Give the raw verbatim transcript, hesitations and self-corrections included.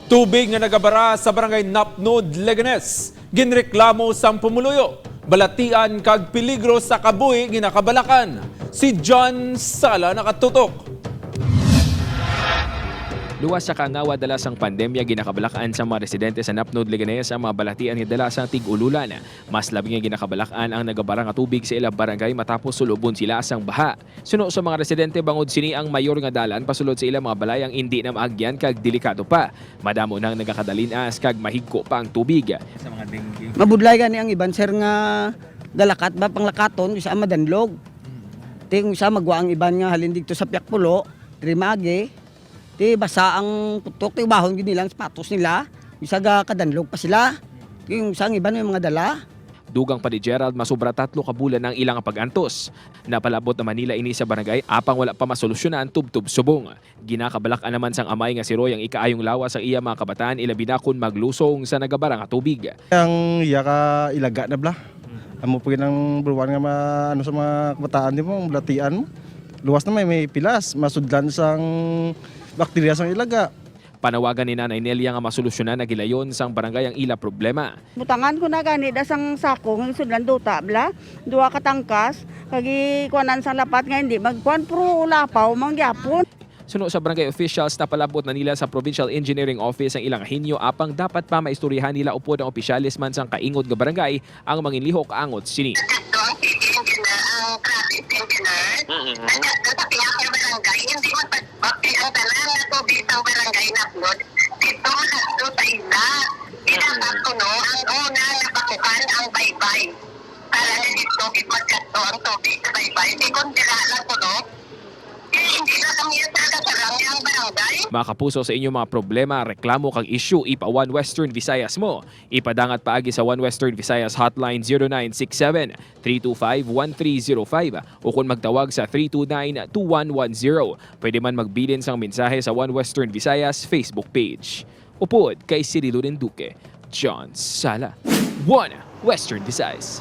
Tubig nga nagabara sa barangay Napnod, Leganes, ginreklamo sang pumuluyo, balatian kag peligro sa kabuhi ginakabalakan. Si John Sala nakatutok. Luwas sa kangawa dala sang pandemya, ginakabalak-an sang mga residente sa Napnod, Leganes ang mga balatian nga dala sang tig-ululan. Mas labi nga ginakabalak-an ang nagabara nga tubig sa ila barangay matapos sulubon sila sang baha. Suno sa mga residente, bangod sini ang mayor nga dalan pasulod sa ila mga balay ang indi na maagyan kag delikado pa. Madamo nang nagakadalinas kag mahigko pa ang tubig. Sa mga dengue. Mabudlay gani ang iban, sir, nga galakat ba, panglakaton, isa madanlog. Ting isa magwa ang iban nga halin didto sa Piakpulo, diri maagi. Ti basa ang putok, ti ubahon gid nila ang sapatos nila. Bisag, ah, kadanlog pa sila. Yung sa iban may mga dala. Dugang pa ni Gerald, masobra tatlo ka bulan ang ilang pag-antos. Napalabot naman nila ini sa barangay, apang wala pa masolusyonan tubtob subong. Ginakabalak-an naman sang amay nga si Roy ang ikaayong lawas sang iya mga kabataan, ilabi na kon maglusong sa nagabara nga tubig. Ang iya ka ilaga na bala. Amo po yun ang buruan nga ma-, ano sa mga kabataan, di mo, ang balatian mo. Luwas na may, may pilas, masudlan sang bakterya sang ilaga. Panawagan ni Nanay Nelia nga masolusyonan na gilayon sang barangay ang ila problema. Butangan ko na gani da sang sako nga sudlan duta bala, duha ka tangkas, kag ikuanan sang lapat nga hindi magkuan, pero ulapaw man gyapon. Suno sa barangay officials, napalabot na nila sa Provincial Engineering Office ang ilang hinyo, apang dapat pa maistoryahan nila upod ang opisyales man sang kaingod nga barangay ang manginlihok angot sini. Nagkadto ang city engineer, ang province engineer. Mm-hmm. Nagkadto sa pinaka barangay, hindi magpabakti ang tanan nga tubig sang barangay Napnod. Dito magkadto sa ila. Di dapat kuno ang una nabakuhan ang baybay. Para na dito, di magkadto ang tubig sa baybay. Di kung dira lang kuno, eh, hindi na kami yung taga-sarang yung barangay. Mga kapuso, sa inyong mga problema, reklamo kag issue, ipa-One Western Visayas mo. Ipadangat paagi sa One Western Visayas Hotline, zero nine six seven, three two five, one three zero five, o kung magtawag sa three two nine, two one one zero. Pwede man magbilin sang mensahe sa One Western Visayas Facebook page. Upod kay Cirilo Duque, John Sala, One Western Visayas.